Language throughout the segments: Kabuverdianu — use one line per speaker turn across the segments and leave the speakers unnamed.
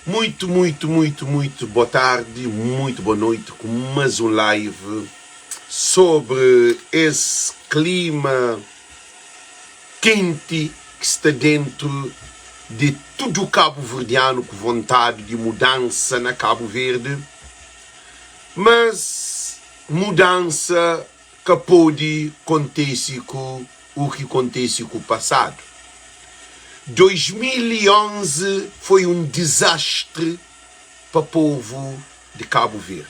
Muito, muito, muito, muito boa tarde, muito boa noite ku mais um live sobre esse clima quente que sta dentro de tudo cabo-verdiano ku vontade de mudança na Cabo Verde, mas mudança ka pode kontise ku u ki kontise ku pasadu. 2011 foi un dizastri pa povu di Kabu Verdi.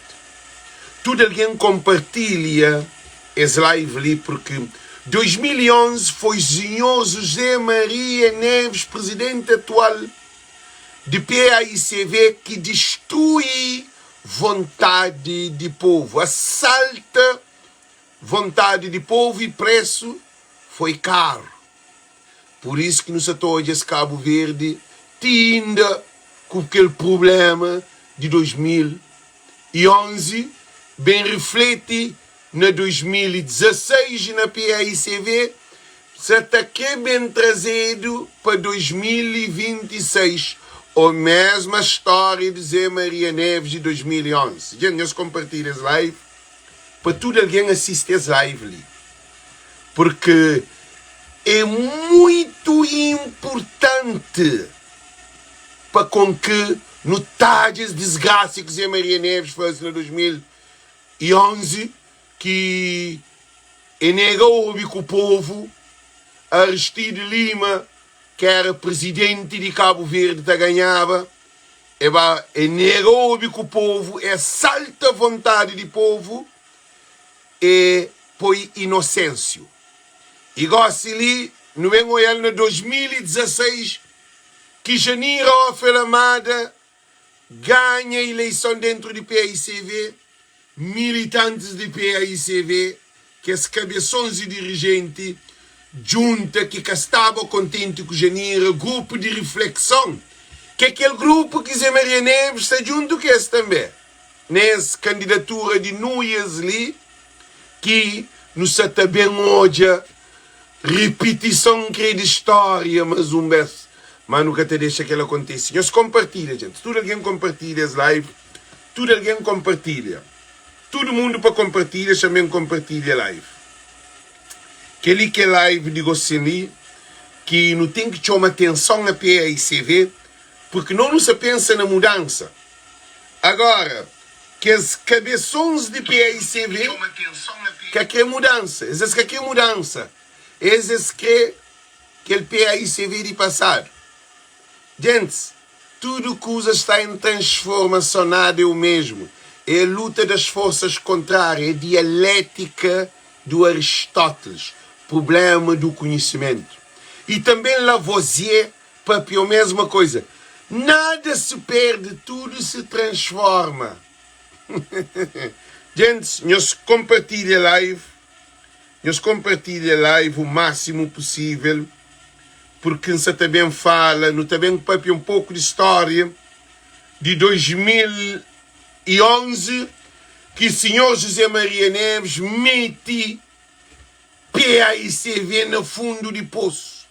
Tudu algen konpartilha es live li purki 2011 foi Sinhor José Maria Neves, prizidenti atual di PAICV ki distrui vontadi di povu, asalta vontadi di povu y presu foi karu. Pur isu ki nu sa ta odja es Kabu Verdi ti inda ku kel prublema di 2011 ben rifleti na 2016 na PAICV sa ta kre ben trazedu pa 2026 o mesma storia di Zé Maria Neves di 2011. Dja nhos konpartilha es live pa tudu algen asisti es live li porque é muito importante pa kon ki nu tadja es disgrasa ki Zé Maria Neves faze na 2011 ki e nega obi ku povu, Aristide Lima ki era prizidenti di Kabu Verdi ta ganhaba, e ba e nega obi ku povu, e salta vontadi di povu, e poi Inosensiu. I gosi li nu ben oial na 2016 ki Janira Ofel Amada ganha ileison dentru di paicv, militantis di paicv, kes kabesons i dirijenti djunta ki ka staba kontenti ku Janira, grupu di riflekson, ki é kel grupu ki Zé Maria Neves sta djuntu ku es tanbe nes kandidatura di Nuias li ki nu sa ta ben odja Ripitison kre di stória mas un bes, má nu ka ta dexa kel-la kontise. Nhos konpartilha, djentis. Tudu algen konpartilha es live. Tudu algen konpartilha. Tudu mundu pa konpartilha, xa-m konpartilha live. Kel-li ki é live di gosin li, ki nu ten ki txoma atenson a PAICV, purki no nu sa pensa na mudansa. Agora, kes kabesons di paicv ka kre mudansa. Es es ka kre mudansa. Es es kre kel paicv di pasadu. Gentis, tudu kuza sta en transformason, nada é o mesmo. É a luta das forças contrárias, é dialética do Aristóteles, problema do conhecimento. E também Lavoisier Papia o mesma coisa. Nada se perde, tudo se transforma. Gents, nhos compartilha live, nhos compartilha live o máximo possível, porque N sa ta ben fala, nu ta ben papia um pouco de história de 2011 que senhor José Maria Neves mete PAICV na fundo de poço.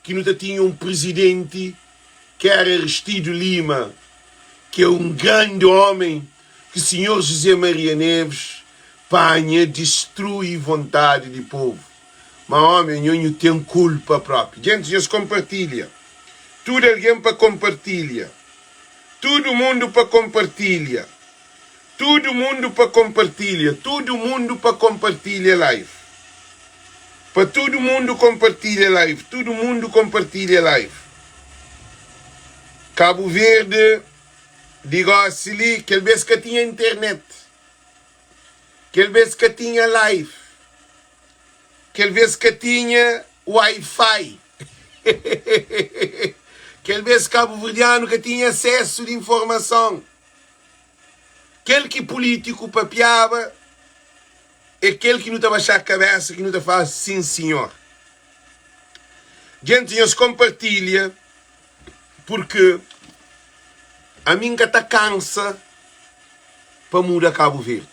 ki nu ta tinha un prizidenti ki éra Aristido Lima, ki é un grandi ómen ki sinhor José Maria Neves panha distrui vontadi di povu. Ma ómi anho nhu ten kulpa propi. Gentis nhos konpartilha. Tudu algen pa konpartilha. Tudu mundu pa konpartilha. Tudu mundu pa konpartilha. Tudu mundu pa konpartilha live. Pa tudu mundu konpartilha live. Tudu mundu konpartilha live. Kabu Verde di gosi li, kel bes ka tinha internet. Kel bes ka tinha live. Kel bes ka tinha wifi. Kel bes kabuverdianu ka tinha asesu di informason. Kel ki pulítiku papiaba é kel ki nu ta baxá kabésa ki nu ta fla sin sinhor. Djenti nhos konpartilha purki ami N ka ta kansa pa muda Kabu Verdi.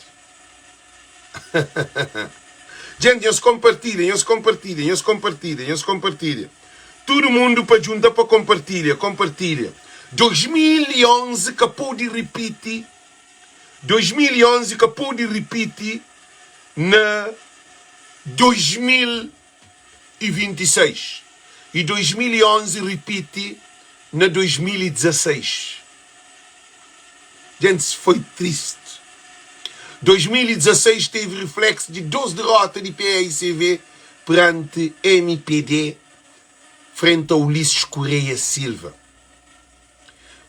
Djenti nhos konpartilha, nhos konpartilha, nhos konpartilha, nhos konpartilha. Tudu mundu pa djunta pa konpartilha, konpartilha. 2011 ka pode ripiti, 2011 ka pode ripiti na 2026 y 2011 ripiti na 2016. Gentis, foi triste. 2016 teve reflexo di 2 derrota di paicv perante mpd frente a Ulisses Correia Silva,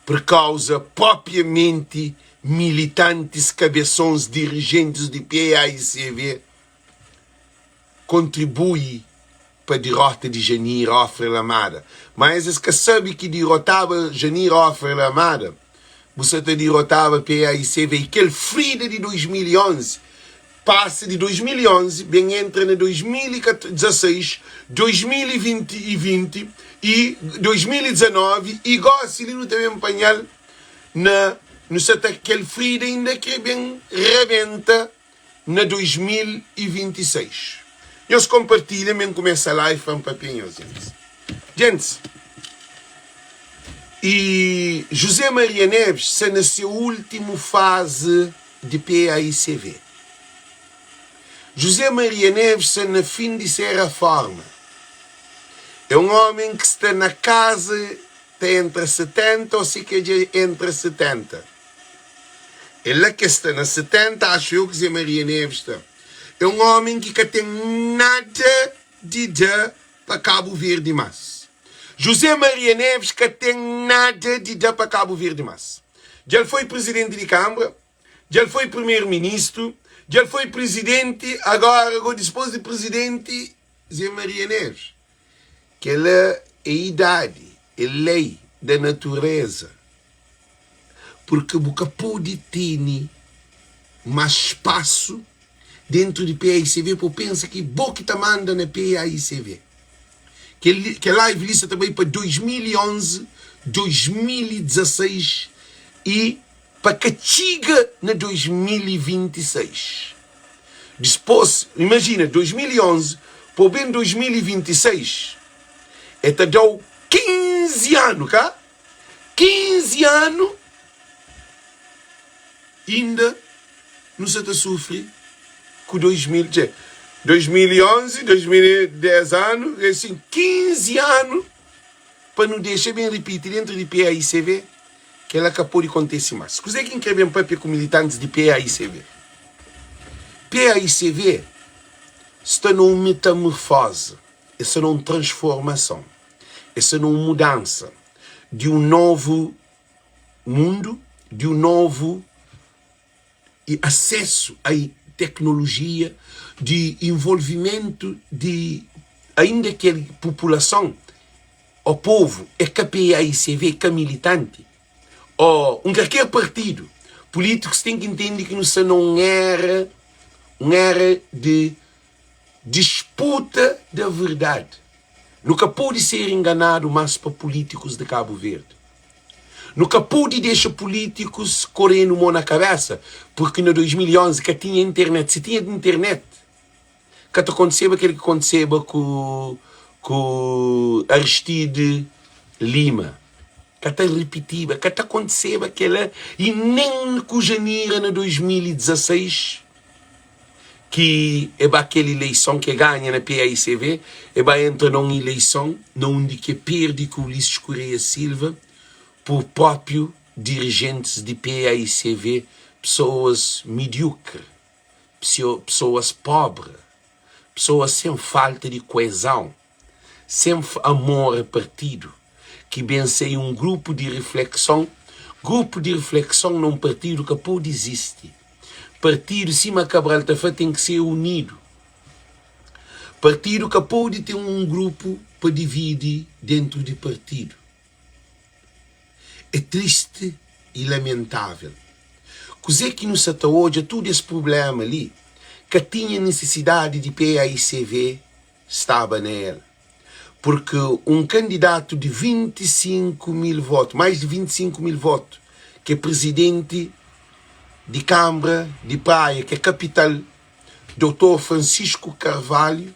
por causa propriamente militantes cabeçons dirigentes di paicv kontribui pa dirota di Janir Ofre Lamada. Ma es es ka sabe ki dirotaba Janir Ofre Lamada, bu sa ta dirotaba PAICV i kel frida di 2011 pasa di 2011 ben entra na 2016, 2020 i 2019 i gosi li nu ta ben panha-l na nu sa ta kel frida inda kre ben rabenta na 2026. Nhos konpartilha mi N kumesa live pa N papia nhos djentis. Djentis, i José Maria Neves sa na se ultimu fazi di PAICV. José Maria Neves sa na fin di se raforma. É un omen ki sta na kaza ta entra 70 o si ke dja entra 70. É la ke sta na 70 acho eu ki Zé Maria Neves sta. É un omen ki ka ten nada di da pa Kabu Verdi mas. José Maria Neves ka ten nada di da pa Kabu Verdi mas. Dja el foi prizidenti di Kanbra, dja el foi primeru ministru, dja el foi prizidenti, agora go dispos di prizidenti Zé Maria Neves. Kela é idadi, é lei da natureza. Purki bu ka pode tene más spasu dentru di PAICV pa bu pensa ki bo ki ta manda na PAICV. Kel, kel live li sa ta bai pa 2011, 2016 y pa ka txiga na 2026. Dispôs, imajina, 2011 pa bu ben 2026, e ta da-u 15 anu, ka? 15 anu inda nu sa ta sufri ku 2000, txê, 2011, 2010 anu, é assim, 15 anu pa nu dexa ben ripiti dentru di PAICV, kel-la ka pode kontese más. Kuzê ki N krê ben pâpia ku militantis di PAICV? PAICV sta na un metamorfose, el sta na un transformason, el sta na un mudansa di un novu mundu, di un novu asesu a teknolojia, di involvimentu di ainda ki populason o povu é ka PAICV, ka militanti o un kalker partidu pulitikus ten ki ntende ki nu sta na un era, un era di disputa da verdadi. Nu ka pode ser enganadu más pa pulitikus di Kabu Verdi. Nu ka pode dexa pulitikus kore-nu mo na kabesa purki na 2011 ka tinha internet. Si tinha internet ka ta kontiseba kel ki kontiseba ku ku Aristide Lima. Ka ta ripitiba, ka ta kontiseba kela i nen ku Janira na 2016 ki e ba kel ileison ki e ganha na PAICV, e ba entra na un ileison na undi ki e perdi ku Ulisses Correia Silva pur propriu dirijentis di PAICV, pesoas midiukri, pesoas pobri, pesoas sen falta di koezão, sen amor a partidu, ki ben sai un grupu di riflekson. Grupu di riflekson na un partidu ka pode izisti. Partidu, sima Cabral ta fla, ten ki ser unidu. Partidu ka pode ten un grupu pa dividi dentru di partidu. É tristi i lamentável. Kuzê ki nu sa ta odja tudu es prubléma li ka tinha nisisidadi di PAICV staba na el. Purki un kandidatu di 25 mil votu, mais di 25 mil votu, ki é prizidenti di Kanbra di Praia, ki é kapital, Dotor Francisco Carvalho,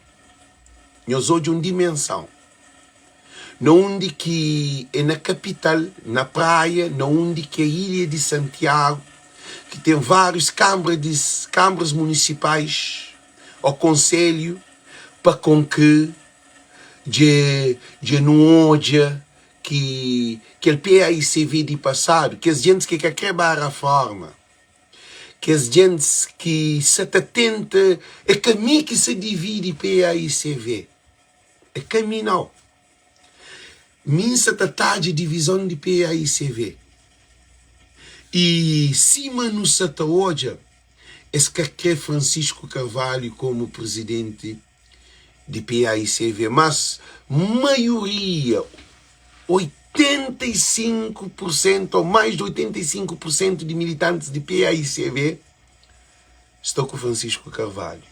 nhos odja un dimensãu. Na undi ki é na kapital, na Praia, na undi ki é ilha di Santiagu, ki ten várius kanbra di kanbras munisipais ô konselhu pa kon ki dje dje nu odja ki kel PAICV di pasadu, kes djentis ki ka kre ba raforma, kes djentis ki sa ta tenta, é ka mi ki sa dividi PAICV, é ka mi nau. Mi N sa ta tadja divizon di PAICV i sima nu sa ta odja es ka kre Francisco Carvalho komu prizidenti di PAICV mas maioria, 85 pur sentu ou mais di 85 pur sentu di militantis di PAICV sta ku Francisco Carvalho.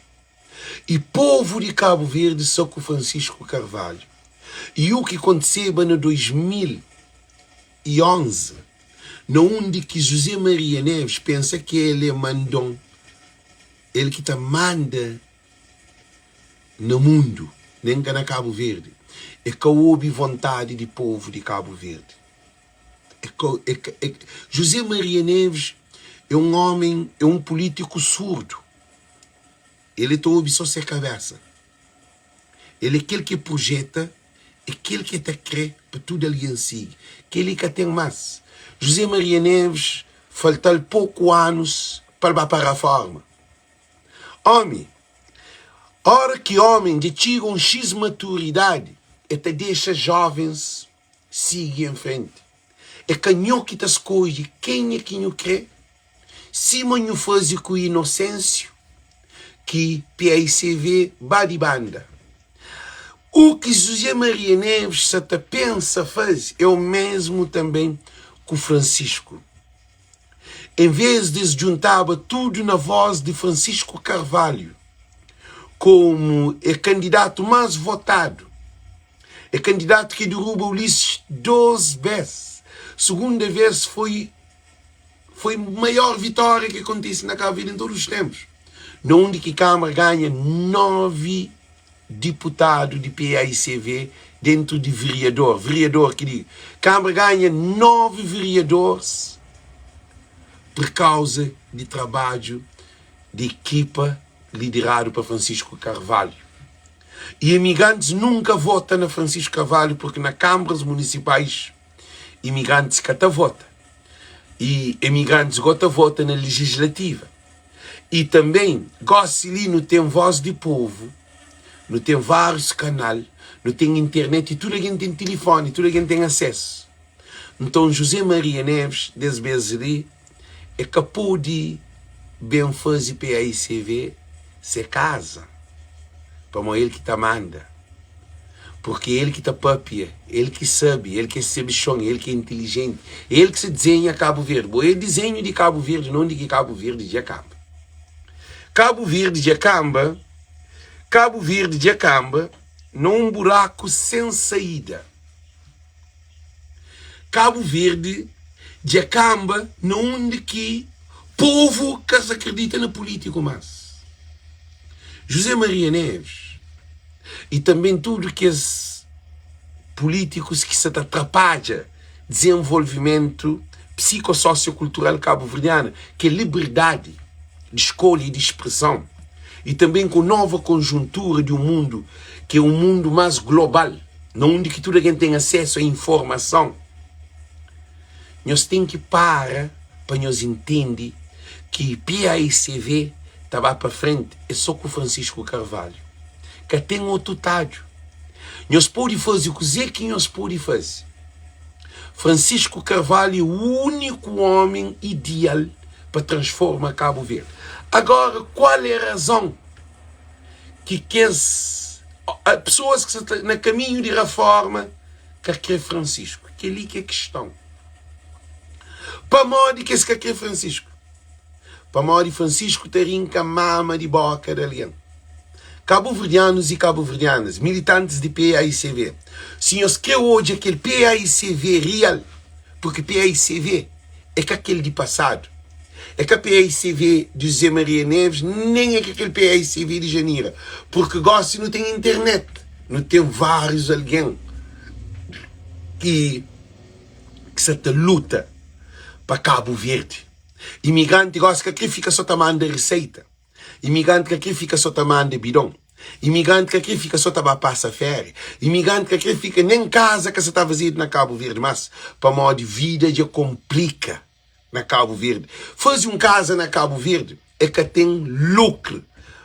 I povu di Kabu Verdi sta ku Francisco Carvalho. I u ki kontiseba na 2011, na undi ki José Maria Neves pensa ki el é mandon, el ki ta manda na mundu, nen ka na Kabu Verdi, e ka obi vontadi di povu di Kabu Verdi. E ka, e ka, e, José Maria Neves é un omen, é un pulítiku surdu. El é ta obi só se kabésa. El é kel ki projeta, é kel ki ta krê pa tudu algen sigi. Kel-li ka ten más. José Maria Neves falta-l poku anus pa el ba pa raforma. Ómi, óra ki ómi dja txiga un xis maturidadi, el ta dexa jóvens sigi en frenti. É ka nho ki ta skodje kenha ki nhu krê, sima nhu faze ku Inosensiu, ki paicv ba di banda. U ki José Maria Neves sa ta pensa faze é o mesmu tanben ku Francisco. En vez di es djuntaba tudu na voz di Francisco Carvalho komu é kandidatu más votadu, É kandidatu ki deruba Ulisses 2 bes. Segunda vez foi foi maior vitória ki kontise na Cabo Verde em todos os tempos. Na undi ki Câmara ganha 9 diputadu di PAICV dentro di vereador, vereador ki di Câmara ganha 9 vereadores por causa di trabadju di ekipa lideradu pa Francisco Carvalho. I imigrantis nunka vota na Francisco Carvalho porque na câmaras municipais imigrantis ka ta vota i imigrantis go ta vota na legislativa i também gosi li nu tem voz di povo nu tem vários canal nu tem internet i tudu algen tem tilifoni tudu algen tem acesso nton José Maria Neves des bes li e ka pode ben faze PAICV se kaza, pamó el ki ta manda, purki el ki ta papia, el ki sabe, el ki é sabixon, el ki é intilijenti, el ki sa dizenha Kabu Verdi. Bo é dizenhu di Kabu Verdi, na undi ki Kabu Verdi dja kanba. Kabu Verdi dja kanba, Kabu Verdi dja kanba na un buraku sen saída. Kabu Verdi dja kanba na undi ki povu ka sa kridita na pulítiku más. José Maria Neves i tanben tudu kes pulítikus ki sa ta trapadja dizenvolvimentu psikososiokultural kabuverdianu, ki é liberdadi di skolha i di spreson, i tanben ku nova konjuntura di un mundu ki é un mundu más global. Na undi ki tudu algen ten asesu a informason, nhos ten ki para pa nhos intende ki PAICV ta ba pa frenti é so ku Francisco Carvalho. Ka ten otu tadju. Nhos pode faze kuze ki nhos pode faze. Francisco Carvalho é úniku omi ideal pa transforma Kabu Verdi. Agora, kual é razon ki kes pesoas ki sta na kaminhu di raforma ka kre Francisco? Kel-li ki é kiston. Pamodi ki es ka kre Francisco? Pamodi Francisco ta rinka mama di boka di algen. Kabuverdianus i kabuverdianas, militantis di PAICV, si nhos kre odja kel PAICV real, purki PAICV é ka kel di pasadu, É ka PAICV di José Maria Neves, nen é ka kel PAICV di Janira, purki gosi nu ten internet, nu ten várius algen. ki ki sa ta luta pa Kabu Verdi. Imigranti gosi ka kre fika so ta manda riseita. Imigranti ka kre fika so ta manda bidon. Imigranti ka kre fika so ta ba pasa féria. Imigranti ka kre fika nen kaza ka sa ta fazedu na Kabu Verdi mas pamodi vida dja konplika na Kabu Verdi. Faze un kaza na Kabu Verdi é ka ten lukru.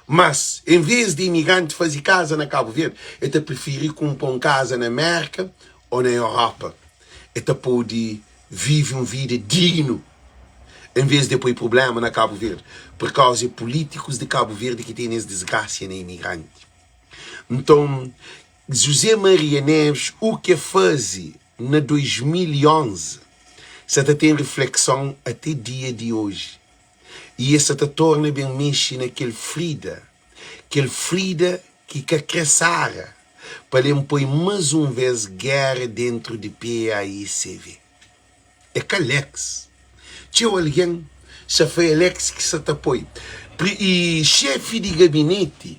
Mas en vez di imigranti faze kaza na Kabu Verdi, el ta prifiri kunpra un kaza na Mérka ô na Europa. El ta pode vive un vida dignu en vez di poi prubléma na Kabu Verdi. Pur kauza é pulítikus di Kabu Verdi ki tene es disgrasia na imigranti. Nton, José Maria Neves u ke faze na 2011 sa ta ten riflekson ate dia di oji i e sa ta torna ben mexe na kel frida, kel frida ki ka kre sara pa ben poi mas un ves gera dentru di PAICV. É ka Alex. Txeu algen sa fla é Alex ki sa ta poi. I xefi di gabineti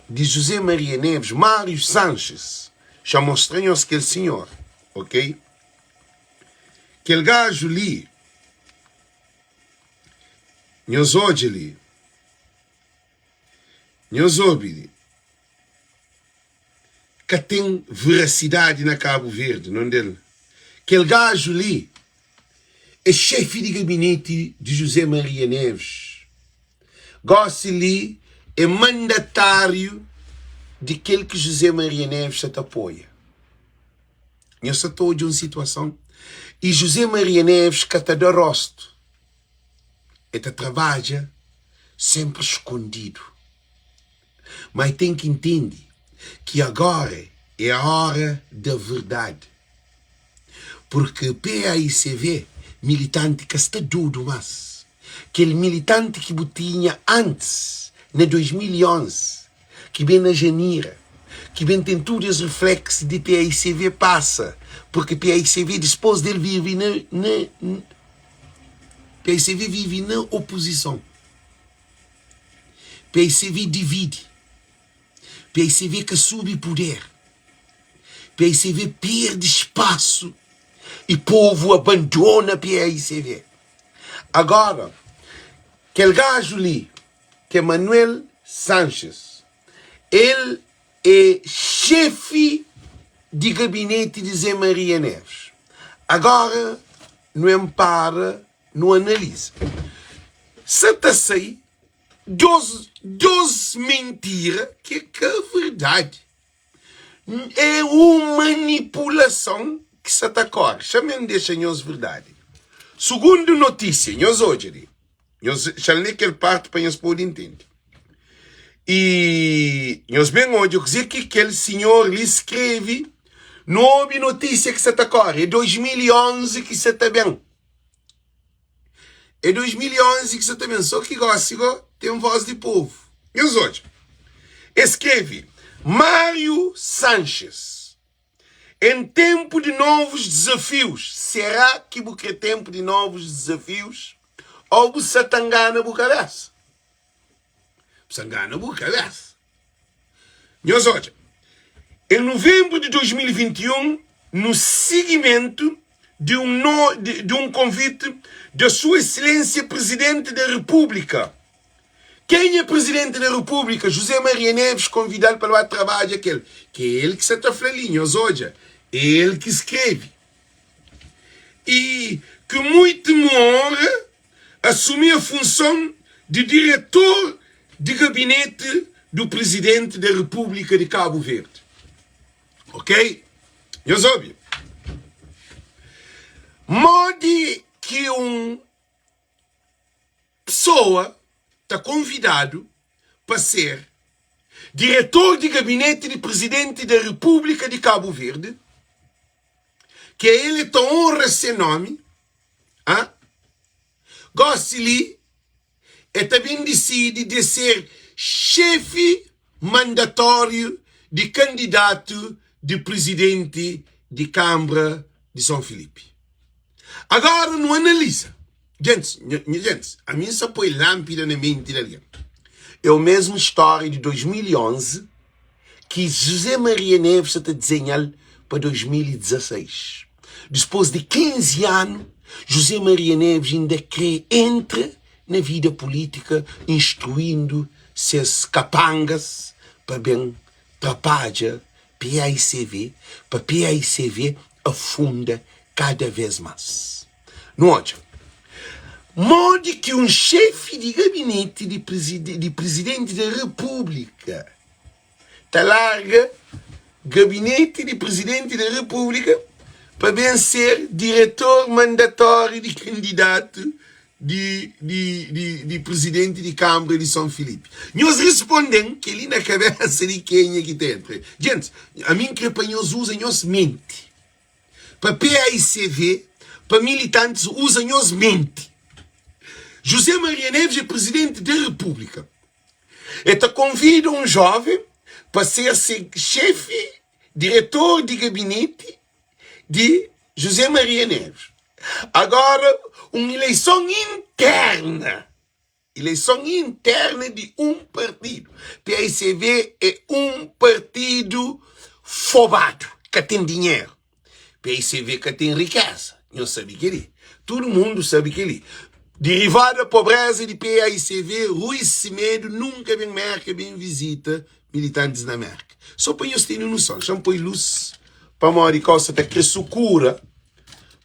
di José Maria Neves, Mário Sanches, xa mostra nhos kel sinhor, ok? Kel gaju li, nhos odja li, nhos obi li. Ka ten verasidadi na Kabu Verdi, non del. Kel gaju li é xefi di gabineti di José Maria Neves. Gosi li é mandatáriu di kel ki José Maria Neves sa ta apoia. Nhos sa ta odja un situason i José Maria Neves ka ta da rostu. E ta trabadja senpri skondidu. Ma e ten ki intende ki agora é a hora da verdade. Porque PAICV militanti ka sta dodu mas. Kel militanti ki bu tinha antis na 2011 ki ben na Janira ki ben ten tudu es reflexo di PAICV pasa porque PAICV dispos del vive na na PAICV vive na oposison. PICV dividi, PICV ka subi puder, PICV perde spasu i povu abandona PICV. Agora, kel gaju li, ki é Manuel Sanches, el é xefi di gabineti di Zé Maria Neves. Agora, nu enpara Nu analiza. Sa ta sai dos dos mentira ki é ka verdadi. É un manipulason ki sa ta kore. Xa-m dexa nhos verdadi. Sugundu notisia, nhos odja li. Nhos xa-m lé kel parti pa nhos pode intende. I nhos ben odja kuzê ki kel sinhor li skrebe. Nu obi notisia ki sa ta kore. É 2011 ki sa ta ben. É 2011 ki sa ta ben, só ki gósi gó ten vós di povu. Nhos odja, e skrebe Mário Sanches, Em tenpu di novus dizafius, será ki bu kre tenpu di novus dizafius ô bu sa ta ngana bu kabésa? Bu sa ngana bu kabésa. Nhos odja, em nuvenbru di 2021, no sigimentu di un no, di, di un konviti da Sua Excelência Presidente da República. Kenha é Presidente da República? José Maria Neves konvidal pa el ba trabadja kel, ke el ki sa ta fla li, nhos odja, é el ki skrebe. E que muito me honra assumir a função de diretor de gabinete do Presidente da República de Cabo Verde. Ok? Nhos obi. Modi ki un pesoa ta konvidadu pa ser diretor di gabinete di Presidente da República de Cabo Verde, ki el é ta onra se nomi, ah, gosi li e ta ben disidi de ser xefi mandatóriu di kandidatu di prizidenti di Kanbra di Son Filipi. Agora nu analiza. Gentis, nha gentis, ami N sa poi lanpida na menti di algen. É o mesmu stória di 2011 ki José Maria Neves sa ta dizenha-l pa 2016. Dispôs di 15 anu, José Maria Neves inda krê entra na vida pulítika instruindu ses kapangas pa ben trapadja paicv pa paicv afunda kada vês más. Nu odja modi ki un xefi di gabineti di Prizidenti di Repúblika ta larga gabineti di Prizidenti di Repúblika pa ben ser diretor mandatóriu di kandidatu di di di di Prizidenti di Kanbra di Son Filipi. Nhos risponde-m kel-li na kabésa di kenha ki ta entra. Gentis, ami N kre pa nhos uza nhos menti. Pa paicv, pa militantis uza nhos menti. José Maria Neves é Prizidenti da Repúblika. E ta konvida un jóven pa ser se xefi, diretor di gabineti di José Maria Neves. Agora, un ileison interna, ileison interna di un partidu. Paicv é un partidu fobadu, ka ten dinheru. Paicv ka ten rikeza, nhos sabe kel-li. Tudu mundu sabe kel-li. Derivadu da pobreza di paicv, Rui Semedo nunka ben Merka ben vizita militantis na Merka. So pa nhos tene noson, xa-m poi lus pamodi kau sa ta kre sukura,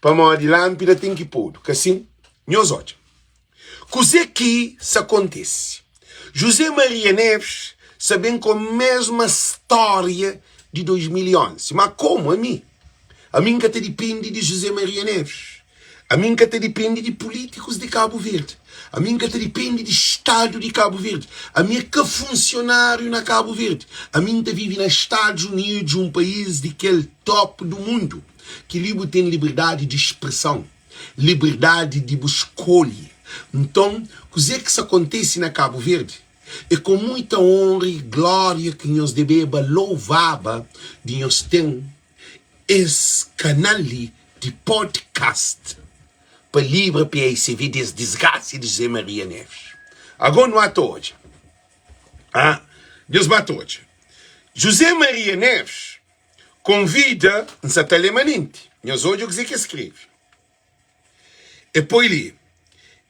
pamodi lanpida ten ki podu, ka sin? Nhos odja kuze ki sa kontise. José Maria Neves sa ben ku mesma storia di 2011. Ma komu ami? Ami N ka ta dipende di José Maria Neves. Ami N ka ta dipende di pulítikus di Kabu Verdi. Ami N ka ta dipende di Stadu di Kabu Verdi. Ami é ka funsionáriu na Kabu Verdi. Ami N ta vive na Stadus Unidus, un país di kel top du mundu, ki li bu ten liberdadi di spreson, liberdadi di bu skolhe. Nton, kuzê ki sa kontese na Kabu Verdi é ku muita onra y glória ki nhos debeba louvaba di nhos ten es kanal li di podcast pa libra paicv des disgrasia di José Maria Neves. Ago nu ata odja. Ah, nhos ba ta odja. José Maria Neves konvida, N sa ta lé manenti, nhos odja kuzê ki el skrebe. E poi li,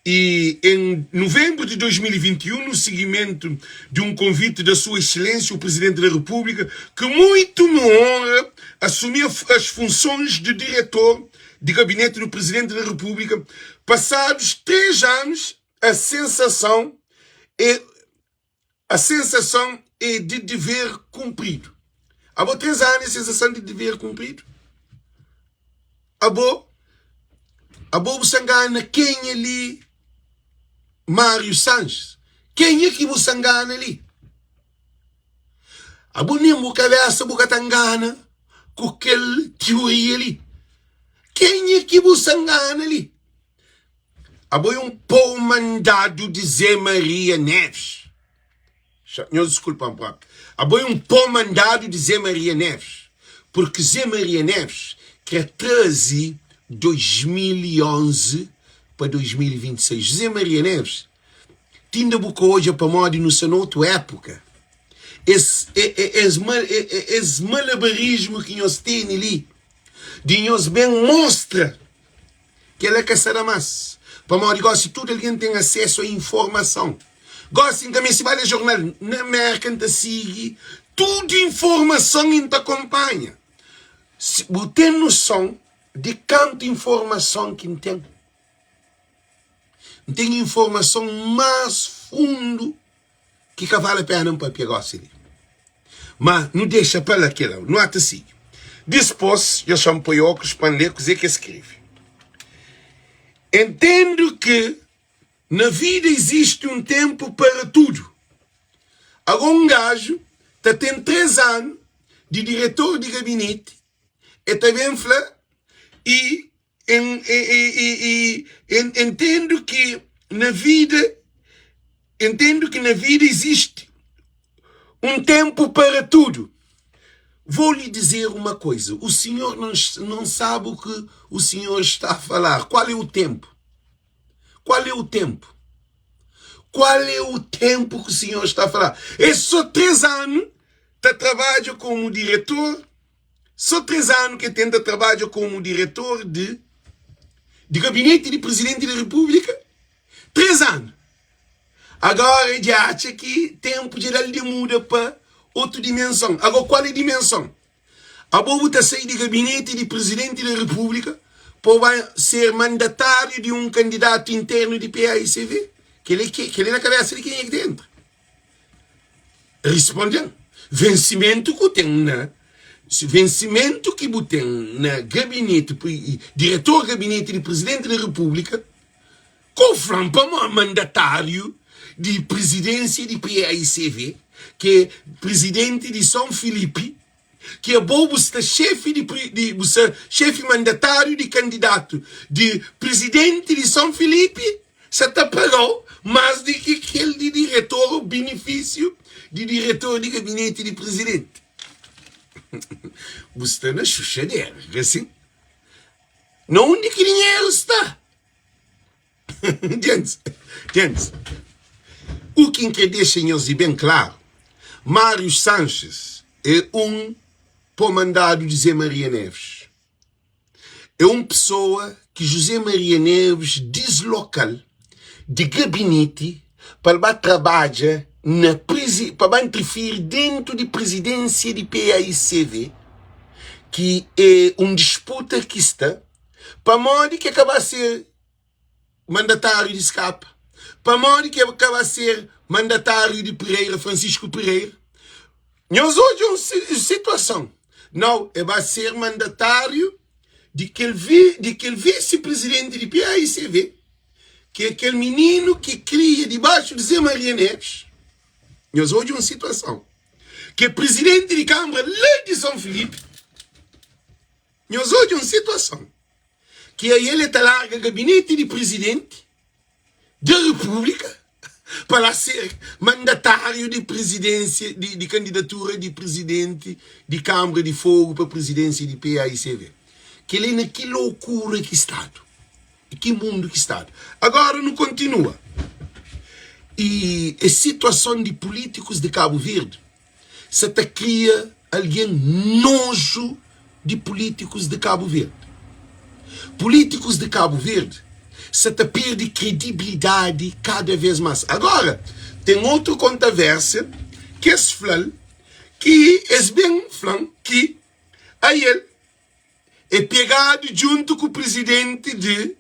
E em novembro de 2021, no seguimento de um convite da Sua Excelência o Presidente da República, que muito me honra, assumi as funções de diretor de gabinete do Presidente da República. Passados 3 anos, a sensação é a sensação é de dever cumprido. Abo 3 anos é sensação de dever cumprido? Abo, abo bu sa ngana kenha li Mário Sanches? Kenha ki bu sa ngana li? Abo nen bu kabesa bu ka ta ngana ku kel tioria li. Kenha ki bu sa ngana li? Abo é un pou mandadu di Zé Maria Neves. Nhos diskulpa-m propi. Abo é un pó mandadu di Zé Maria Neves, purki Zé Maria Neves kre traze 2011 pa 2026. Zé Maria Neves, tinda bu ka odja pamodi nu sta na otu épuka. Es, es, es malabarismu ki nhos tene li, di nhos ben mostra Kel-la ka sta da más, pamodi gósi tudu algen ten asesu a informason. Gósi N ka meste ba lé jornal. Na Mérka N ta sigi tudu informason i N ta konpanha. Bu ten noson di kantu informason ki N ten? N ten informason más fundu ki ka vale pena N papia gosi li. Ma nu dexa pa la kela, nu ata sigi. Dispos, yo xa N poi oklus pa N lé kuze ki es skrebe. Entendu ki na vida izisti un tenpu para tudu. Ago un gaju ta ten 3 anu di diretor di gabineti, e ta ben fla i En, e, e, e, e, entendo que na vida, entendo que na vida existe um tempo para tudo. Vou lhe dizer uma coisa: o senhor não, não sabe o que o senhor está a falar. Qual é o tempo? Qual é o tempo? Qual é o tempo que o senhor está a falar? É só 3 anos, tá trabalha como diretor. Só 3 anu ki el tenta trabadja komu diretor di di gabineti di Prizidenti di Repúblika. 3 anu. Agora dja atxa ki tenpu dja da-l di muda pa otu dimenson. Agora kual é dimenson? Abo bu ta sai di gabineti di Prizidenti di Repúblika pa bu ba ser mandatáriu di un kandidatu internu di paicv? Kel-li kel-li na kabésa di kenha ki ta entra? Risponde-m, Vensimentu ku ten na Vensimentu ki bu ten na gabineti diretor gabineti di Prizidenti di Repúblika, Ko fla-m pamó mandatáriu di prizidénsia di paicv, ki é prizidenti di Son Filipi, ki abo bu sta xefi di di bu sta xefi mandatáriu di kandidatu di prizidenti di Son Filipi, sa ta paga-u más di ki kel di diretor ô binifísiu di diretor di gabineti di prizidenti. Bu sta na xuxadera, ka sin? Na undi ki dinheru sta? Gentis, gentis, u ki N kre dexa nhos di ben klaru, Mário Sanches é un pó mandadu di Zé Maria Neves. É un pesoa ki José Maria Neves disloka-l di gabineti pa el ba trabadja na prisi, pa ba intrifiri dentu di prizidénsia di paicv, ki é un disputa ki sta Pamodi ki e ka ba ser mandatáriu di Skapa? Pamodi ki e ka ba ser mandatáriu di Pereira, Francisco Pereira? Nhos odja un situason. Nau, e ba ser mandatáriu di kel di kel visi-prizidenti di PAICV, ki é kel mininu ki kria dibaxu di Zé Maria Neves. Nhos odja un situason. Ki é prizidenti di Kanbra la di Son Filipi. Nhos odja un situason ki ael e ta larga gabineti di prizidenti di repúblika pa la ser mandatáriu di prizidensia di kandidatura di prizidenti di Kanbra di Fogu pa prizidensia di paicv. Kel li na ki lokura ki stadu i ki mundu ki stadu. Agora nu kontinua i es situason di pulítikus di Kabu Verdi. sa ta kria algen noju di pulítikus di Kabu Verdi. Pulítikus di Kabu Verdi sa ta perde kredibilidadi kada vez más. Agora, ten otu kontavérsia ki es fla-l ki es ben fla-m ki ael é pegadu djuntu ku prizidenti di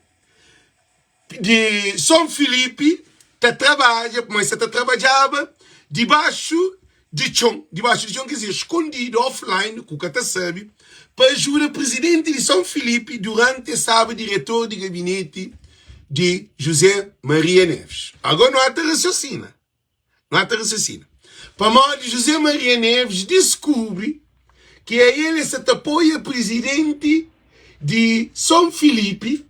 di Son Filipi ta trabadja, pamodi sa ta trabadjaba dibaxu di txon, dibaxu di txon quer dizer skondidu, offline, ku ka ta sabe, pa ajuda prizidenti di Son Filipi duranti es staba diretor di gabineti di José Maria Neves. Agora nu ata rasiosina. Nu ata rasiosina. Pamodi José Maria Neves diskubri ki a el es sa ta apoia prizidenti di Son Filipi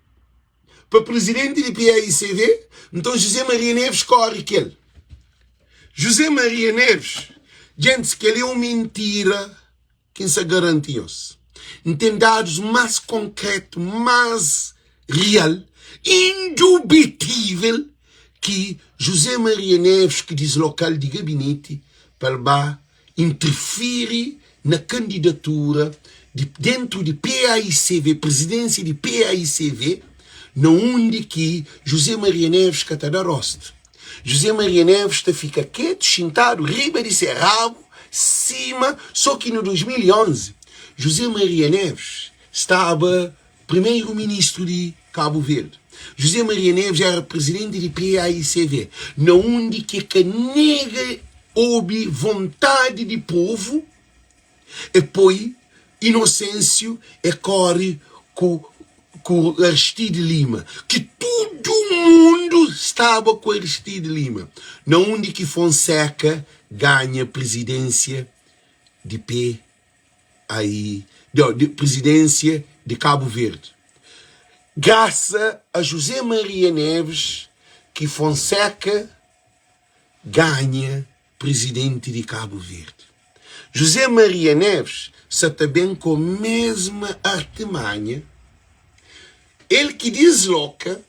pa prizidenti di PAICV, nton José Maria Neves kóre kel. José Maria Neves, djentis, kel é un mintira ki N sa garanti nhos. N ten dadus más konkretu, más real, indubitível ki José Maria Neves ki disloka-l di gabineti pa el ba interfiri na kandidatura di dentu di paicv, prizidénsia di paicv, na undi ki José Maria Neves ka ta da rostu. José Maria Neves ta fika ketu, xintadu riba di se rabu, sima so ki na 2011 José Maria Neves staba primeru ministru di Kabu Verdi. José Maria Neves era prizidenti di paicv, na undi ki e ka nega obi vontadi di povu, E poi Inosensiu e kori ku ku Aristide Lima, ki tudu mundu staba ku Aristide Lima, na undi ki Fonseka ganha prizidensia di PAI, di prizidensia di Kabu Verdi. Grasa a José Maria Neves ki Fonseka ganha Prizidenti di Kabu Verdi, José Maria Neves sa ta ben ku mesma artimanha, el ki disloka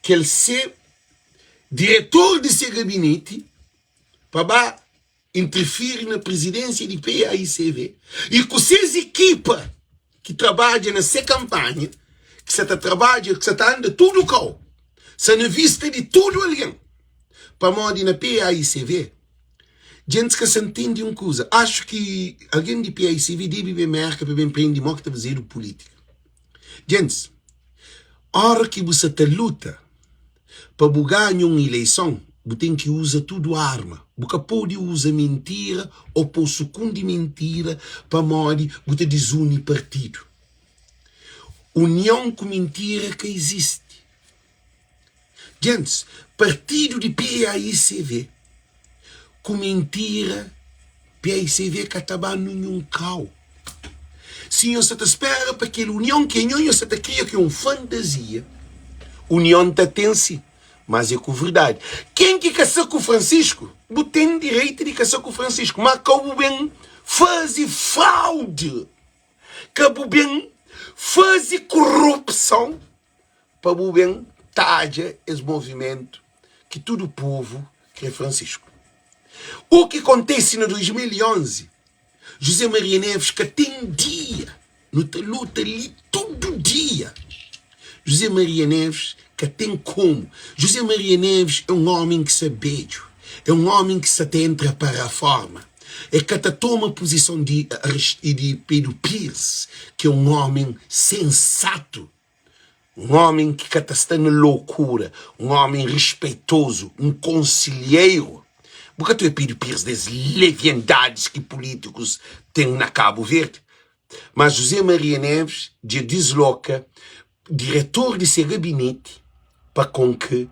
kel se diretor di se gabineti pa ba. interfiri na prizidénsia di paicv i ku ses ekipa ki trabadja na se kanpanha, ki sa ta trabadja, ki sa ta anda tudu kau, sa na vista di tudu algen. Pamodi na paicv, djentis ka sa ntende un kuza. Axu ki algen di paicv debe ben Mérka pa ben prende mo ki ta fazedu pulítika. Djentis, óra ki bu sa ta luta pa bu ganha un ileison, bu ten ki uza tudu arma. Bu ka pode uza mintira ô pô sukundi mintira pamodi bu ta dizuni partidu. Union ku mintira ka izisti. Djentis, partidu di PAICV ku mintira, PAICV ka ta ba ninhun kau. Si nhos sa ta spera pa kel union ki anho nhos sa ta kria ki é un fantazia, union ta ten si, mas é ku verdadi. Ken ki ka sa ku Francisco, bu ten direitu di ka sa ku Francisco, ma ka bu ben faze fraude, ka bu ben faze korupson pa bu ben tadja es movimentu ki tudu povu kre Francisco. U ki kontese na 2011, José Maria Neves ka ten dia, nu ta luta li tudu dia. José Maria Neves ka ten komu. José Maria Neves é un omi ki sta bedju, é un omi ki sta ta entra pa raforma. E ka ta toma puzison di di Pedro Pires, ki é un omi sensatu. Un ómi ki ka ta sta na lokura, un ómi rispeitozu, un konsilheiru. Bu ka ta obi Pedro Pires des leviandadis ki pulítikus ten na Kabu Verdi. Má José Maria Neves dja disloka diretor di se gabineti pa konke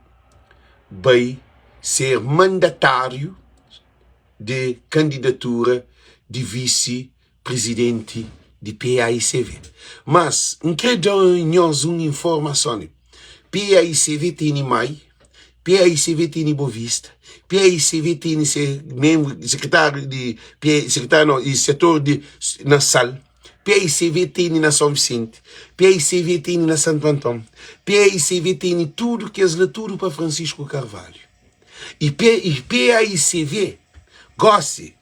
bai ser mandatáriu di kandidatura di visi prizidenti di PAICV. Mas, N kre da nhos un informason li, PAICV tene mai, PAICV tene Bovista, PAICV tene se menbru, sekretáriu di, sekretáriu nau, i setor di na Sal, PAICV tene na Son Visenti, PAICV tene na Santu Anton, PAICV tene tudu kes la tudu pa Francisco Carvalho. I PAICV gosi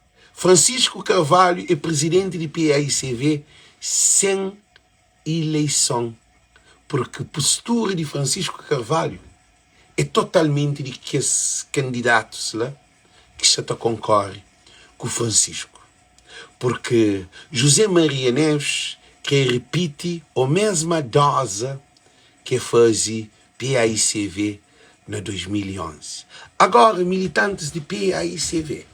Francisco Carvalho é prizidenti di paicv sen ileison purki postura di Francisco Carvalho é totalmenti di kes kandidatus la ki sta ta konkori ku Francisco purki José Maria Neves kre ripiti o mesma doza ke fazi paicv na 2011. Agora militantis di paicv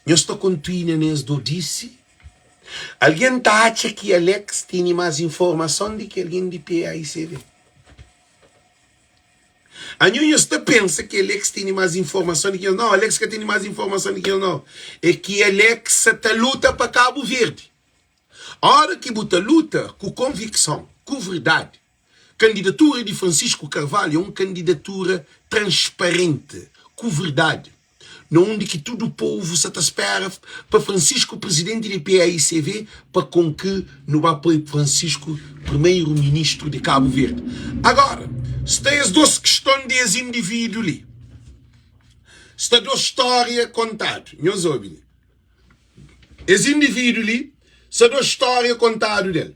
Nhos ta kontuina nes dodisi? Algen ta atxa ki Alex tene mas informason di ki algen di PAICV? Anho nhos ta pensa ki Alex tene mas informason di ki nhos? Nau, Alex ka tene mas informason di ki nhos nau. É ki Alex sa ta luta pa Kabu Verdi. Ora ki bu ta luta ku konvikson, ku verdadi, Kandidatura di Francisco Carvalho é un kandidatura transparenti, ku verdadi, na undi ki tudu povu sa ta spera pa Francisco Presidenti di PAICV pa kon ki nu ba poi Francisco Primeiro Ministro di Cabo Verde. Agora, sta es dos kiston di es individu li. Sta dos storia kontadu. Nhos obi li. Es individu li sta dos storia kontadu del.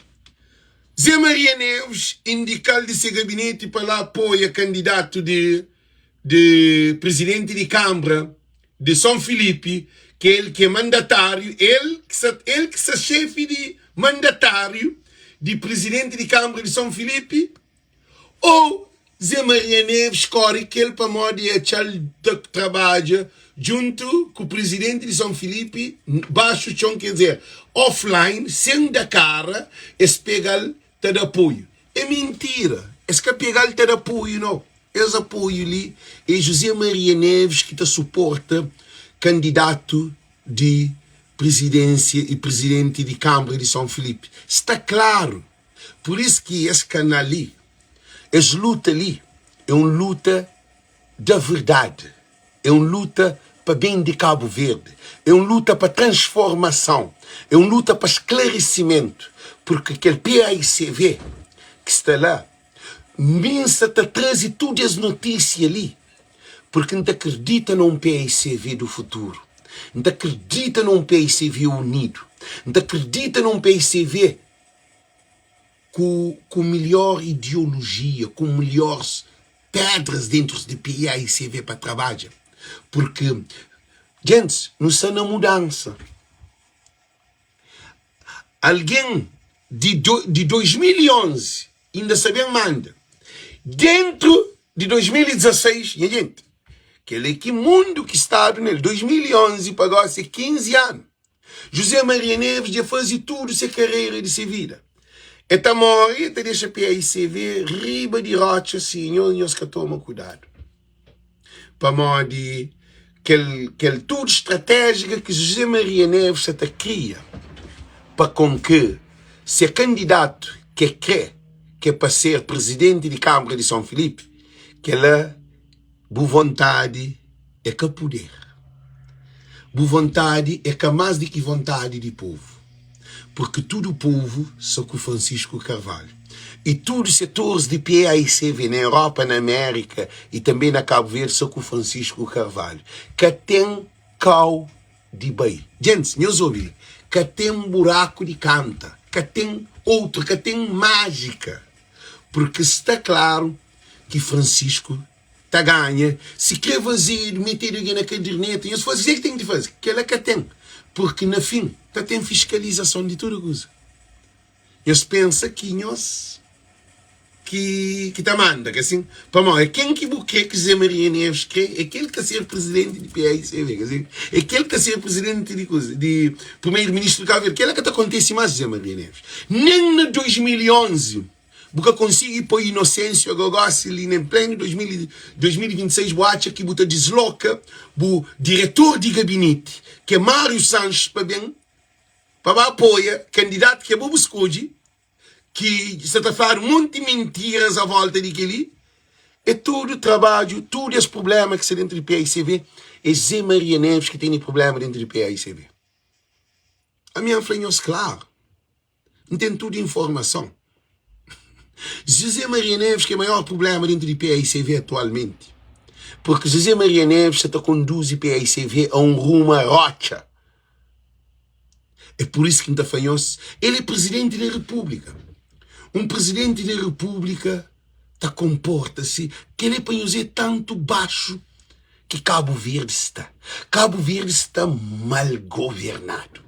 Zé Maria Neves indika-l di se gabineti pa la apoia kandidatu di di prizidenti di Kanbra di Son Filipi, ki el ki é mandatáriu, el ki sa el ki sa xefi di mandatáriu di prizidenti di Kanbra di Son Filipi. Ô Zé Maria Neves kóre kel pamodi e atxa-l ta trabadja djuntu ku prizidenti di Son Filipi baxu txon, ker dizer, offline, sen da kara, es pega-l ta da apoiu. É mintira! Es ka pega-l ta da apoiu, nau. Es apoiu li é José Maria Neves ki ta suporta kandidatu di prizidénsia i prizidenti di Kanbra di Son Filipi. Sta klaru! Pur isu ki es kanal li, es luta li é un luta da verdadi, é un luta pa ben di Kabu Verdi, é un luta pa transformason, é un luta pa sklarisimentu, purki kel PAICV ki sta la, mi N sa ta traze tudu es notisia li purki N ta kridita na un PAICV du futuru. N ta kridita na un paicv unidu. N ta kridita na un paicv ku ku melhor ideologia, ku melhores pedras dentro di paicv pa trabadja. Porque, gentis, nu sta na mudansa. Algen di di 2011 inda sta ben manda. Dentro di 2016, nha gente, kel é ki mundu ki stadu nel. 2011 pa gosi é 15 anu. José Maria Neves dja faze tudu se karera di se vida. E ta more, e ta dexa PAICV riba di rotxa si nho nhos ka toma kudadu. Pamodi kel kel tudu stratéjika ki José Maria Neves sa ta kria pa kon ke se kandidatu ke kre ke pa ser prizidenti di Kanbra di Son Filipi, kela Bu vontadi é ka puder. Bu vontadi é ka más di ki vontadi di povu. Purki tudu povu sta ku Francisco Carvalho. Y tudu setoris di paicv na Europa, na Amérika y tanbe na Kabu Verdi sta ku Francisco Carvalho. Ka ten kau di bai. Djentis, nhos obi li. Ka ten buraku di kanta. Ka ten outru. Ka ten májika. Purki sta klaru ki Francisco ta ganha si kre fazedu metedu algen na kaderneta nhos faze kuzê ki ten ki faze kela ka ten porque na fin ta ten fiskalizason di tudu kuza nhos pensa ki nhos ki ki ta manda ka sin pamodi é ken ki bu kre ki José Maria Neves kre é kel ki ta ser presidenti di PAICV ka sin é kel ki ta ser presidenti di kuza di primeiro ministru di Cabo Verde kela ka ta kontese mas José Maria Neves nen na 2011 Bu ka konsigi poi Inocêncio agora gosi li na pleno 2026 bu atxa ki bu ta disloka bu diretor di gabinete ki é Mário Sanches pa ben pa ba apoia kandidato ki abo bu skodje ki sa ta fladu monti mintiras a volta di keli é tudu trabadju tudu es problema ki sta dentro di paicv é Zé Maria Neves ki tene problema dentro di paicv ami N fla nhos klaru. N ten tudu informason. José Maria Neves ki é maior problema dentro di paicv atualmenti. Porque José Maria Neves sa ta konduzi paicv a un rumo a rotxa. É por isso ki N ta fla nhos, el é presidenti da república. Un presidenti da república ta konporta si. Kel-li é pa nhos é tantu baxu ki Kabu Verdi sta. Kabu Verdi sta mal governadu.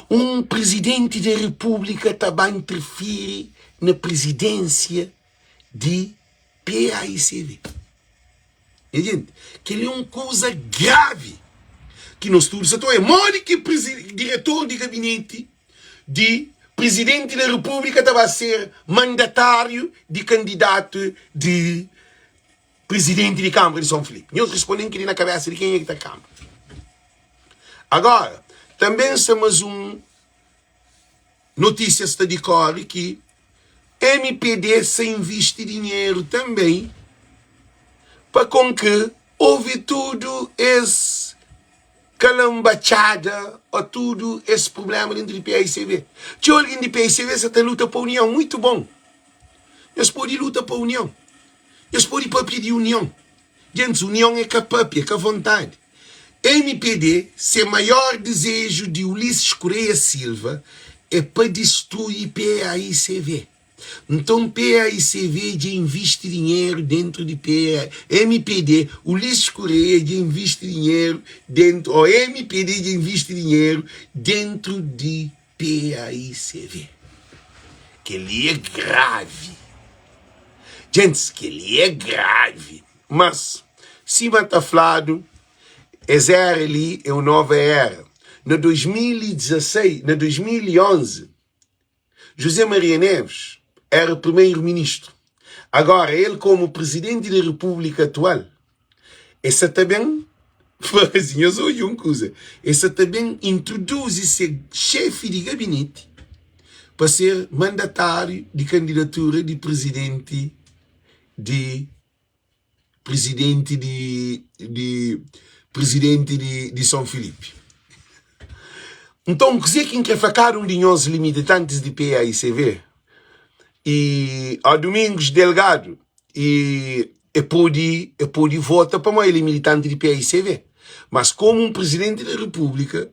Un prizidenti di repúblika ta ba interfiri na prizidênsia di paicv. Nha jenti, kel-li é un kuza gravi ki nos tudu sa ta oia. Modi ki diretor di gabineti di prizidenti di repúblika ta ba ser mandatáriu di kandidatu di Presidenti di Kanbra di Son Filipe. Nhos responde-m kel-li na kabésa di kenha ki ta kanbra. Agora, tanbe sta mas un notísia sta di kóre ki mpd sa invisti dinheru tanbe pa kon ki ovi tudu es kalanbatxada o tudu es prubléma dentu di paicv. Txeu algen di paicv sa ta luta pa union. Muitu bon! Nhos pode luta pa union. Nhos pode papia di union. Gentis, union é ka papia, é ka vontadi. Mpd, se maior dizeju di Ulisses Correia Silva é pa distrui paicv. Nton paicv dja invisti dinheru dentru di PA, mpd, Ulisses Correia dja invisti dinheru dentru, ô mpd dja invisti dinheru dentru di paicv. Kel-li é gravi. Gentis, kel-li é gravi. Mas, sima ta fladu, es era li é un nova era. Na 2016, na 2011, José Maria Neves era primeiro-ministro. Agora, el komu presidenti di Repúblika atual, E sa ta ben faze, nhos odja un kuza, e sa ta ben introduzi se xefi di gabineti pa ser mandatáriu di kandidatura di prizidenti di prizidenti di di prizidenti di di Son Filipi. Nton, kuzê ki N kre fla kada un di nhos li militantis di paicv i ó Domingos Delgado i E pode, e pode vota pamodi el é militanti di paicv. Mas komu un Prizidenti di Repúblika,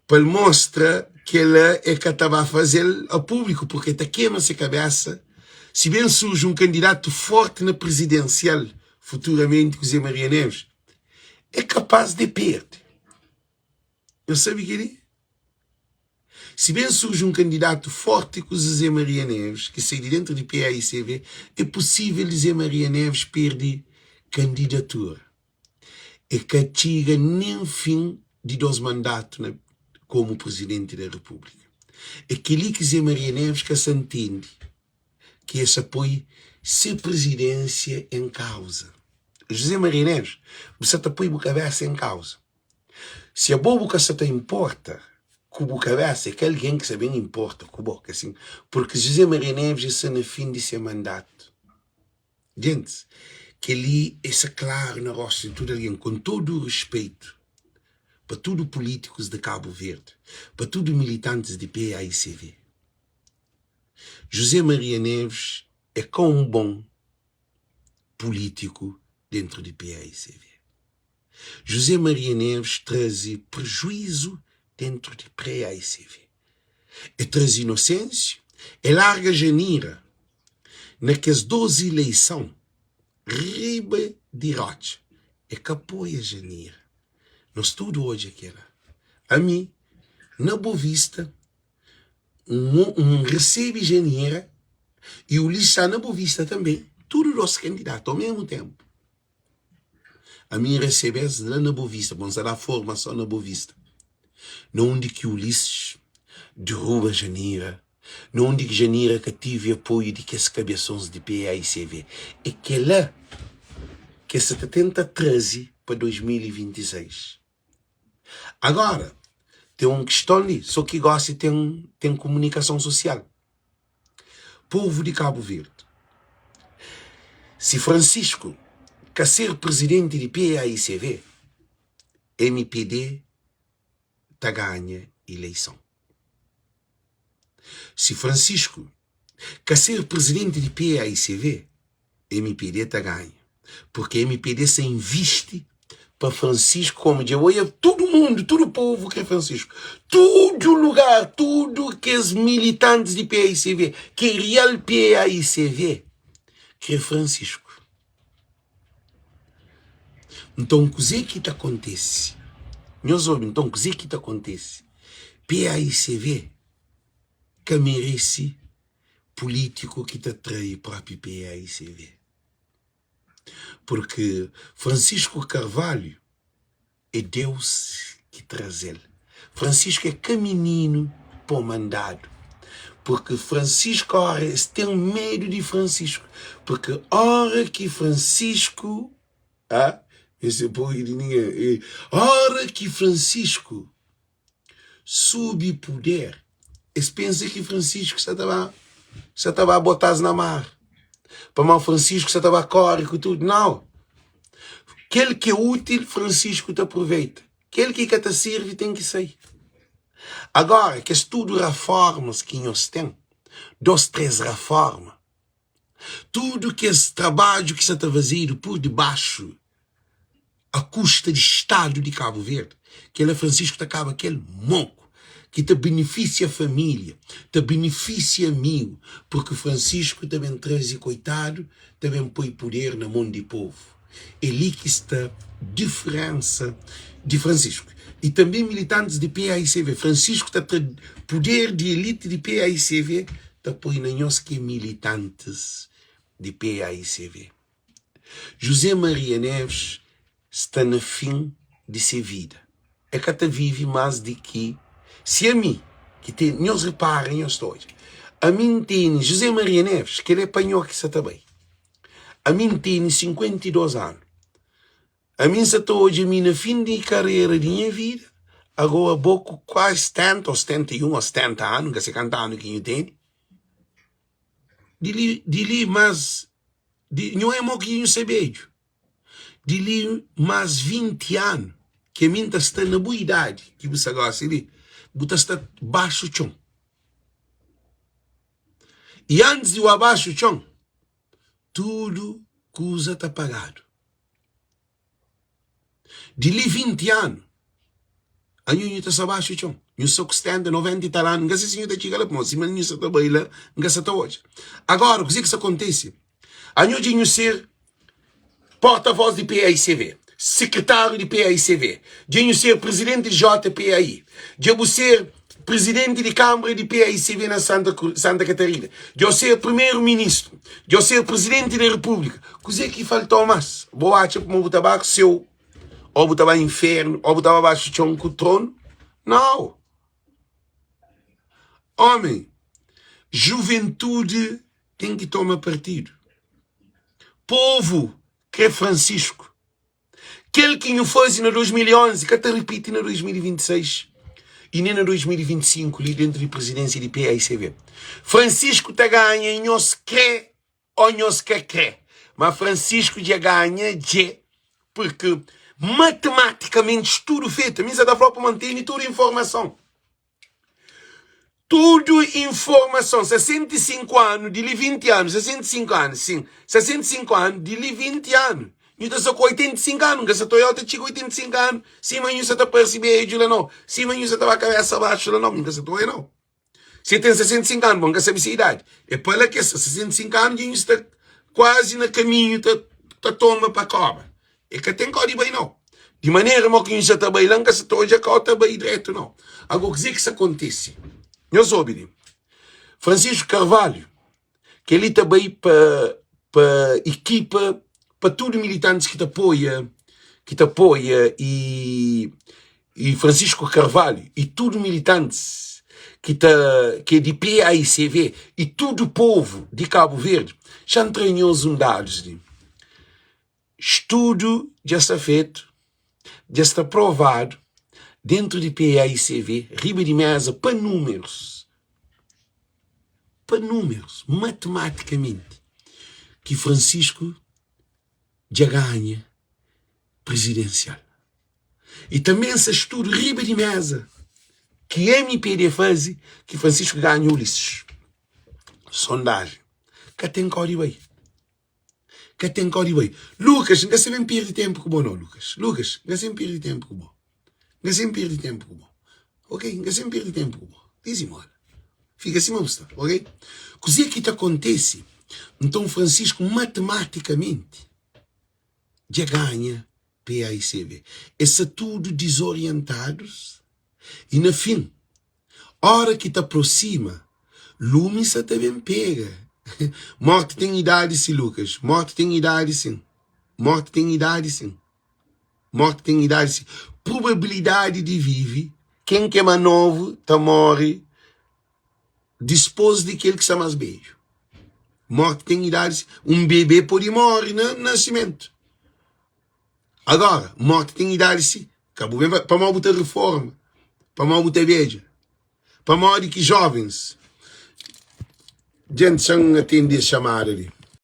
pa el mostra kel-la el ka ta ba faze-l a públiku, purki el ta kema se kabésa si ben surji un kandidatu fórti na prizidensial futuramenti ku Zé Maria Neves, é kapás de perde. Nhos sabe kel-li? Si ben surji un kandidatu fórti ku Zé Maria Neves, ki sai di déntu di PAICV, é pusível di Zé Maria Neves perde kandidatura. E ka txiga nen fin di dos mandatu na komu Prizidenti da Repúblika. É kel-li ki Zé Maria Neves ka sa ntende, ki e sa poi se prizidénsia en kauza. José Maria Neves, bu sa ta poi bu kabésa en kauza. Si abo bu ka sa ta inporta ku bu kabésa, é ka algen ki sa ben inporta ku bo, ka sin? Purki José Maria Neves dja sta na fin di se mandatu. Gentis, kel-li é sta klaru na róstu di tudu algen, kon tudu rispeitu pa tudu pulítikus di Kabu Verdi, pa tudu militantis di paicv, José Maria Neves é ka un bon pulítiku dentru di paicv. José Maria Neves traze prejuízu dentru di paicv. E traze Inocêncio, e larga Janira na kes dos ileison riba di rotxa. E ka apoia Janira. Nos tudu odja kela. Ami, na Bovista, N resebe Janira i Ulisses sta na Bovista tanbe, tudu dos kandidatu omesmu tenpu. Ami N resebe-s la na Bovista, pabia N sta da formason na Bovista, na undi ki Ulisses deruba Janira, na undi ki Janira ka tive apoiu di kes kabesons di PAICV. É kel-la ki es sa ta tenta traze pa 2026. Agora, ten un kiston li, so ki gosi ten ten kumunikason sosial. Povu di Kabu Verdi, si Francisco ka ser prizidenti di PAICV, mpd ta ganha ileison. Si Francisco ka ser prizidenti di PAICV, mpd ta ganha. Purki mpd sa invisti pa Francisco komu dja oia tudu mundu, tudu povu kre Francisco. Tudu lugar, tudu kes militantis di PAICV, ki é real PAICV, kre Francisco. Nton kuzê ki ta kontese? Nhos obi, nton kuzê ki ta kontese? PAICV ka merese pulítiku ki ta trai própi PAICV. Purki Francisco Carvalho é Deus ki traze-l. Francisco é ka mininu pô mandadu. Purki Francisco óra es ten medu di Francisco. Purki óra ki Francisco, ah, esse é poi di ningen, óra ki Francisco subi puder, es pensa ki Francisco sa ta ba sa ta ba bota-s na mar. Pamodi Francisco sa ta ba kóre ku tudu. Nau! Kel ki é útil, Francisco ta aproveita. Kel ki ka ta sirvi ten ki sai. Agora, kes tudu raformas ki nhos ten, dos, tres raforma, tudu kes trabadju ki sa ta fazedu pur dibaxu a kusta di Stadu di Kabu Verdi, kel-la Francisco ta kaba kel moku ki ta benefisia família, ta benefisia amigu, purki Francisco ta ben traze koitadu, ta ben poi puder na mon di povu. É li ki sta diferensa di Francisco y tanbe militantis di paicv. Francisco ta tra puder di elite di paicv ta poi na nhos ki é militantis di paicv. José Maria Neves sta na fin di se vida. E ka ta vive más di ki si ami ki ten. Nhos repara, nhos ta odja. Ami N tene José Maria Neves, kel-la é pa nho ki sa ta bai. Ami N tene 52 anu. Ami N sa ta odja mi na fin di karera di nha vida. Agoa bo ku kuazi 70 ô 71 ô 70 anu, N ka se kantu anu ki nhu tene. Di li, di li más Di nho é mo ki nhu se bedju. Di li más 20 anu ki ami N ta sta na bu idadi ki bu sta gosi li, bu ta sta baxu txon. I antis di bu abaxu txon, tudu kuza ta pagadu. Di li 20 anu, anho nhu ta sta baxu txon. Nhu sta ku 70, 90 i tal anu, N ka sa si nhu ta txiga la, pamodi sima nhu sta ta bai la, N ka sa ta odja. Agora, kuzê ki sta kontise? Anho dja nhu ser porta-voz di PAICV, sekretáriu di PAICV, dja nhu ser prizidenti di JPAI, dja bu ser prizidenti di kanbra di PAICV na Santa Santa Katarina, dja bu ser primeru-ministru, dja bu ser prizidenti di repúblika. Kuzê ki falta-u más? Bo atxa ma bu ta ba séu ô bu ta ba infernu ô bu ta ba baxu txon ku tronu? Nau! Ómi, juventudi ten ki toma partidu. Povu kre Francisco. Kel ki nhu faze na 2011 ka ta ripiti na 2026 i nen na 2025 li dentu di prizidensia di paicv. Francisco ta ganha nhos kre o nhos ka kre. Ma Francisco dja ganha dje purki matematicamente studu fetu. Mi sa ta fla pa mantene tudu informason. Tudu informason, 65 anu di li 20 anu, 65 anu, sin, 65 anu di li 20 anu. Nhu ta sta ku 85 anu, nka sa ta oiau ta txiga 85 anu, sima nhu sa ta parse bedju la nau, sima nhu sa ta ba kabesa baxu la nau, nka sa ta oia nau. Si el ten 65 anu, bon, nka sabe se idadi. E pa la ke sta 65 anu, dja nhu sta kuazi na kaminhu ta ta tomba pa koba. E ka ten kau di bai nau. Di manera mo ki nhu sa ta bai la, N ka sa ta odja kau ta bai dretu nau. Ago, kuzê ki sa kontise? Nhos obi li. Francisco Carvalho, kel-li ta bai pa pa ekipa, pa tudu militantis ki ta apoia, ki ta apoia i i Francisco Carvalho i tudu militantis ki ta ki é di PAICV i tudu povu di Kabu Verdi, xa N tra nhos un dadus li. Studu dja sta fetu, dja sta provadu dentu di PAICV, riba di meza pa numerus, pa numerus, matematicamenti, ki Francisco dja ganha prizidensial. I tanbe sta studu riba di meza ki MPD faze ki Francisco ganha Ulisses. Sondajen ka ten kau di bai. Ka ten kau di bai. Lucas, N ka sta ben perde tenpu ku bo no, Lucas. Lucas, N ka sta ben perde tenpu ku bo. N ka sta ben perde tenpu ku bo. Ok, N ka sta ben perde tenpu ku bo. Dizimola. Fika sima bu sta, ok? Kuzê ki ta kontese? Nton, Francisco, matematicamenti, dja ganha PAICV. Es sta tudu dizorientadus i na fin, Ora ki ta prosima, lumi sa ta ben pega. Morti ten idadi si, Lucas. Morti ten idadi sin. Morti ten idadi sin. Morti ten idadi si. Probabilidadi di vive, ken ki é ma novu ta more dispos di kel ki sta mas bedju. Morti ten idadi si. Un bebe pode more na nasimentu. Agora, morti ten idadi si. Ka bu ben pamodi bu ta reforma, pamodi bu ta bedja, pamodi ki jovens. Djent, xa-m atende es xamada li.